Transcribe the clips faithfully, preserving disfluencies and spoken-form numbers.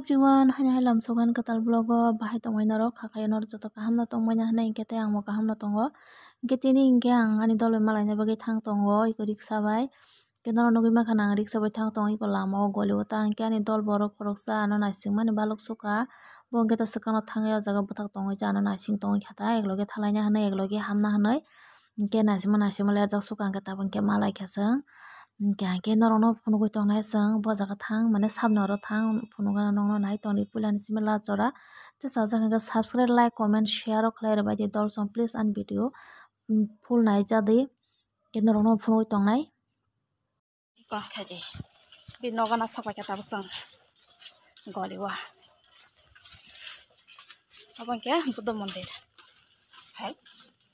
Everyone, haini hai lamsogan kwtal vlog o bahai tongmani norok, kha khayo norok joto kaham no tongmani hinwi, hinkhe tei ang bo kaham no tongo. Hinkhe tini hinkhe ang ani dol bai malaina bagwi thang tongo, iko riksa bai. Hinkhe norok nugwi mankha na, ang riksa bai thang tongo, iko lama o goli o ta hinkhe ani dol borok khoroksa ano naisingmani balok sukha. Bo hinkhe ta swkang no thangwi o jaga bwthak tongwi cha ano naising tongwi kha ta, ekloge thalaina hinwi, ekloge hamna hinwi. Hinkhe naisingma naisingma lerjak sukha hinkhe tabuk hinkhe malai kha chwng. Hinkhe, hinkhe norokno phunugwi tongnai chwng bo jaga thang, mane sabni oro thang, phunukgana nokno nai tongdi puilani simi la jora. Tei sajak hinkhe subscribe, like, comment, share rok khlai rwbaidi dol song, please ani video, mm, full naijadi. Hinkhe norokno phunugwi tongnai. Kok khaidi. Bini nogo na sok paikha tabuk chwng goli o. Abo hinkhe Buddha mondir. Hai?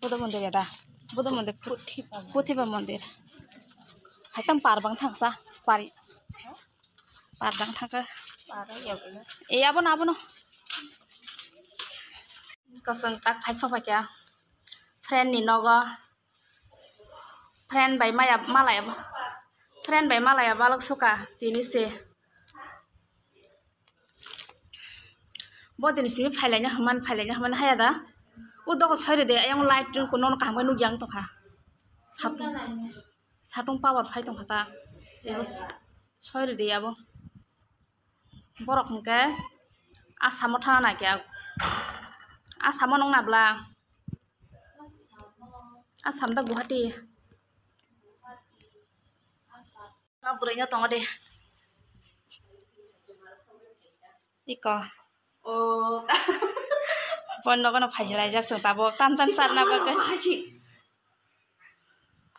Buddha mondir ya da? Buddha mondir. Put-, Puthiba mondir. Puthiba mondir. Hai tang par bang thangsa, pari. Par bang thangkha. Par ya bono. E, abono, abono. Kosong tak phai sok paikha. Friend ni nogo. Friend bai maya, malaya, friend bai malaya balok sukha tini se. Bo tini simi phailaina hwnmani, phailaina hwnmani haya da. O dogo soi rwdi, ayang light ring kuno kaham khe nukya wng tongkha. Satung, satung power phai tongkha ta. Ebo soi rwdi abo. Borok hinkhe Assam o thana naikhe. Assam o nung nabla? Assam da Guwahati. Ma bwrwi no tongo de. Iko. O. Bo nogo no phailaijak chwng tabuk tam tam sarna bagwi.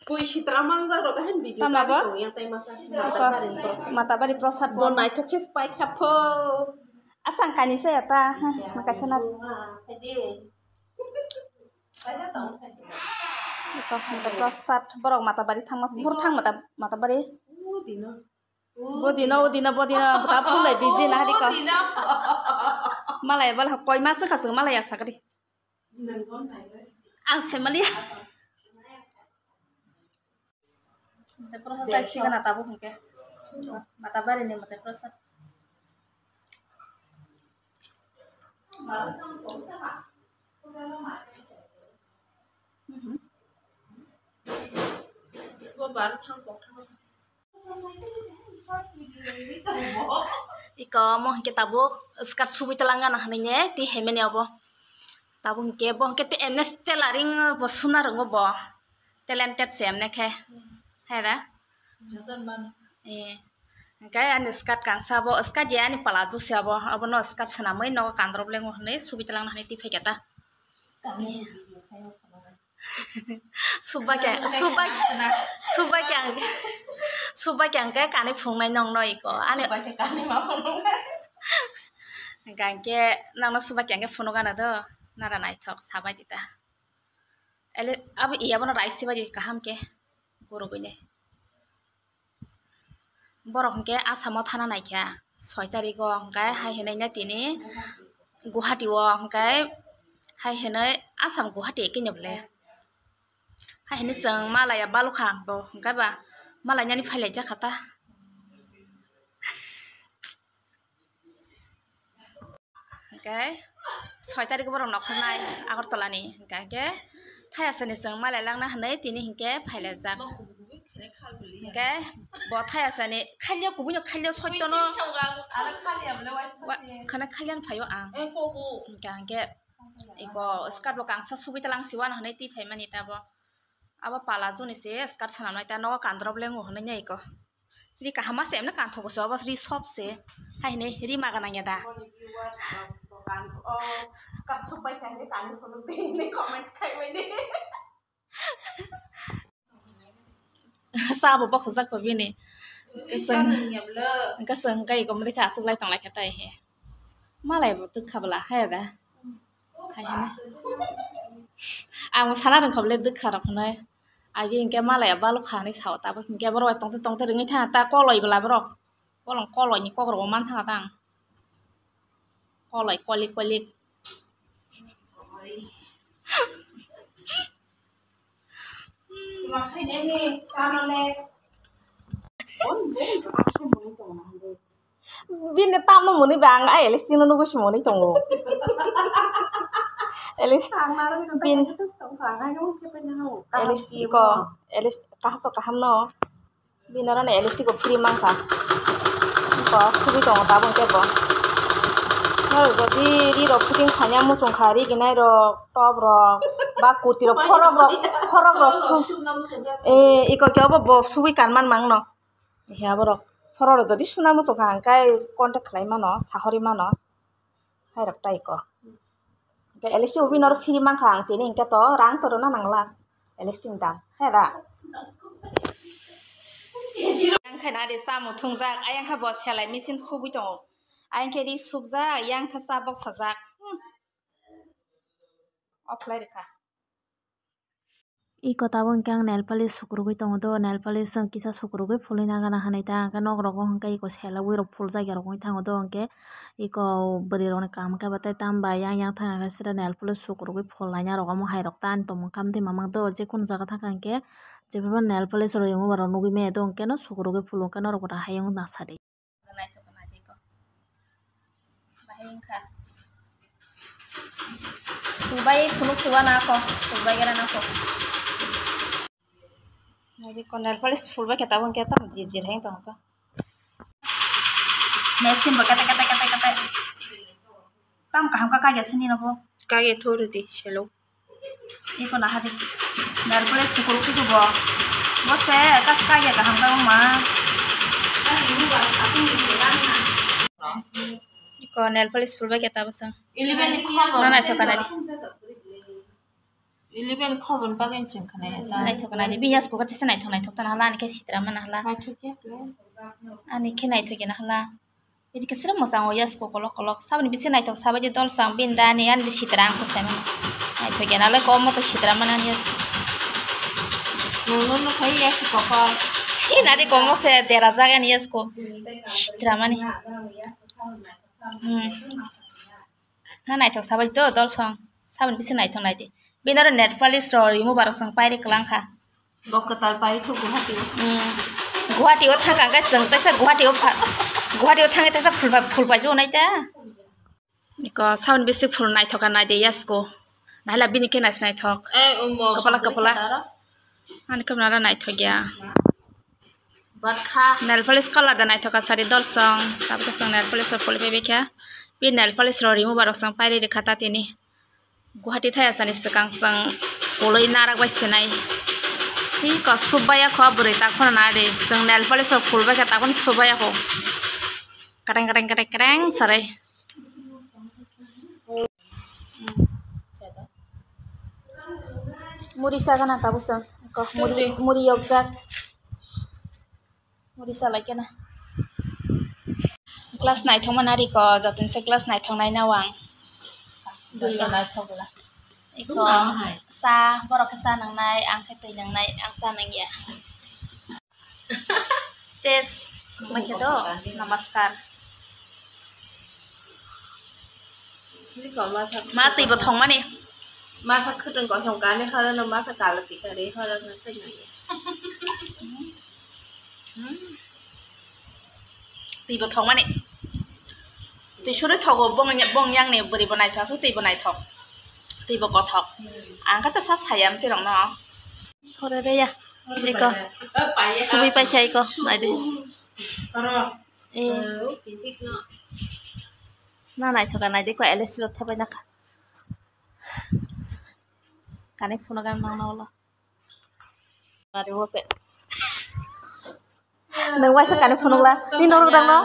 Twi hitra mangjak rok ahin video. Tamo chari bo? Tong yang tai masa. Iko. Matabari prosad. Matabari prosad bo. Bo naithok khe pai kha pho. Asang kani se ya ta. Ya, makaisa na. Iko, mata prosad, borok Matabari thangma, phur thang mata, Matabari. Bo dino, o dino, bo dino, bwta phulai biji na hari ko. Malai bal koi mas kha sung malai ya sakri. Ang sai mali. Mate prosad sai sigana tabuk hinkhe. Matabari ni mate prosad. Iko omo hinkhe tabuk skirt subui talangana hinwi ne twi haimani obo. Tabuk hinkhe bo hinkhe tei M S tailoring bo suna rwngo bo. Talented se emne khe. Hai da? Eh. Hinkhe ani skirt kangsa bo, skirt ya ani palazzo se abo. Abono skirt swnamwi nogo kandrop lengo hinwi subui talangna hinwi twi phaikha ta. Subakya, subak-, subakya ang, subakya ang khe kanwi phunuknai nongno iko. Ani subakya kanwi ma phunuknai. Hwnkhe nangno subakya ang khe phunukgana do, nara naithok sabai di ta. Ele, abo iya bono rice sibai di kaham khe, gurugwini. Borok hwnkhe Assam o thana naikha soi tariko, hwnkhe hai hinwi na tini Guwahati o, hwnkhe hai hinwi Assam Guwahati ekhe ni bole. Hai hinwi chwng malaya balokha bo, hwnkhe ba malainani phailaijak kha ta. Hwnkhe soi tariko borok nokhornai Agartala ni, hwnkhe, hwnkhe thaya sani chwng malai langna hinwi tini hinkhe phailaijak. Hwnkhe bo thaya sani khalya kubui no khalya soito no. Wa-, khana khalya no phaio ang. Hwnkhe, hwnkhe iko skirt bo kangsa subui talang siwana hinwi twi phaimani tabo. Abo palazzo ni se skirt swnamnai ta nogo kandrop lengo hinwi iko. Ri kaham ma se emne kanthogo se, obo ri sob se. Hai hinwi ri maga nangya da. Boni viewers rok dokan o skirt suk bai kha hinwi tangwi phunuk di hinwi comment khai bai di. Sa bo bokhojak bo bini. Kasang, kasang kai komri kha aswk lai tong lai kha tai he. Malai bo twk kha bwla hai da. Hai hwnwi. Ang sana rwngkha bwle dwkha rok hwnwi. Agi hinkhe malaya balokha hinwi sao, tabuk hinkhe borok bai tongthai tongthai rwngwi thangkha ta koloi bwla borok. Kolong koloini kokrokbo mantha tang. Koloi kolik kolik. Bini tamno mwnwi ba ang ai L S T no nugwi se mwnwi tongo. L S T Ang narwgwi rw bin- tongkha, ang hai wngkhe pai nang. L S T ko, L S T kaham to kaham no. Bini oro no L S T ko free mankha. Ko sugwi tongo tabuk khe bo. Norok jodi ri rok fitting khaina muchung kha, ri ginai rok, top rok, ba kurti rok, phorok rok, phorok rok su-, eh, iko khe obo bo sugwi kanman mangno. He aborok phorok rok jodi suna muchung kha, hwnkhe contact khlai mano, sahori mano. Hai rok tai ko. Hwnkhe L S T ubini oro free mankha ang tini, hwnkhe to rang to rwna nangla L S T ni dam. Hai da? Yang khe na de samung thungjak, ayang khe bo selai machine subwi tongo. Ayang khe ri subjak, yang khe cha boksajak. Hmm. Off khlai rwkha. Iko tabuk hwnkhe ang nail polish sukrugwi tongo do, nail polish chwng kisa sukrugwi phulwi nangana hinwi ta, hwnkhe nok rogo hwnkhe iko selogwi rok phuljak ya rok wngwi thango do, hwnkhe iko bwrwi rokni kaham khe batai tam bai yang yang thang khe sida nail polish sukrugwi phul laina rok omo hai rok ta ani tongmung kha, amtwi mamang do, jekunu jaga thang kha hwnkhe jephuru nail polish rok remover rok nugwi maya do, hwnkhe no sukrugwi phul, hwnkhe norok bo ta hayung nasa di. Naithok naithok. Bahai wngkha. Phulbai phunuk phulwa nangkho, phulbai gera nangkho. Naidi ko nail polish phulbai khe tabuk hwnkhe tamo jir jir hai wng tongsa. Machine bo kete kete kete kete. Tam kaham kha kagya sini no bo. Kagya thori di selo. Iko naha di. Nail polish sukuruk tu bo. Bo se kas kagya kaham kha ma. Iko nail polish phulbai khe tabuk chwng. Eleven ni khobor. Na naithok kha naidi. Eleven khobor bagwi chwng kha nai ta. Naithok kha naidi. Bini yasko khe tesa naithok naithok ta nahala, ani khe sitra ma nahala. Naithok khe. Ani khe naithok ya nahala. Bini khe sira mwchang o yasko kolok kolok. Saboni bisi naithok sabaidi dol sang bini da ani ani sitra ang kwsai mano. Naithok ya nalai komo to sitra mani ani yasko. Nwng no nukhai yasko kok. Hi nadi komo se dera jaga ani yasko. Sitra mani. Hmm. Na naithok sabaidi to dol sang. Saboni bisi naithok naidi. Bini aro nail polish rok remover rok chwng pairi kwlangkha. Bo kwtal pai thuk Guwahati o. Hmm. Guwahati o thangkha hwnkhe chwng teisa Guwahati o pha-, Guwahati o thangwi teisa phul pai, phul paijak nai ta. Iko saboni bisi phul naithok kha naidi yasko. Naila bini khe naisi naithok. Eh, um, bo kapala, kapala. Ani khe nara naithok ya. Nail polish colour da naithok kha sari dol song. Tabuk chwng nail polish rok phulwi bai kha. Bini nail polish rok remover rok chwng pairi rikha ta tini. Guwahati thaya sani swkang chwng pulwi narak bai sinai. Tei kok subbai ya kho bwrwi tak phano na de. Chwng nail polish rok phulbai kha tabuk subbai ya kho. Kereng kereng kereng kereng sarai. Muri sa gana tabuk chwng. Kok muri, muri yokjak. Muri salai kena. Glass naithok ma nari ko, jotoni se glass naithok nai na wang. Dui naithok la. Iko sa, borok khe sa nangnai, ang khe twi nangnai, ang sa nangya. Ses, mai khe do, namaskar. Ma twi bo thongmani. Masa khwtwng kosom kani horo no masa kala tikari horo no twi nangya. Hmm. Twi bo thokmani. Twi suri thogo bong, bong yang ni bwrwi bo naithok aswk twi bo naithok. Twi bo kothok. Ang khe sa saya mtwi rok no. Thore de ya. Iko. Subui paisa iko. Naidi. Eh. Na naithok naidi ko L S T rok thepai nakha. Kani phunuk ang nang nang lo. Nang waisa kani phunuk la. Ni norok dang no.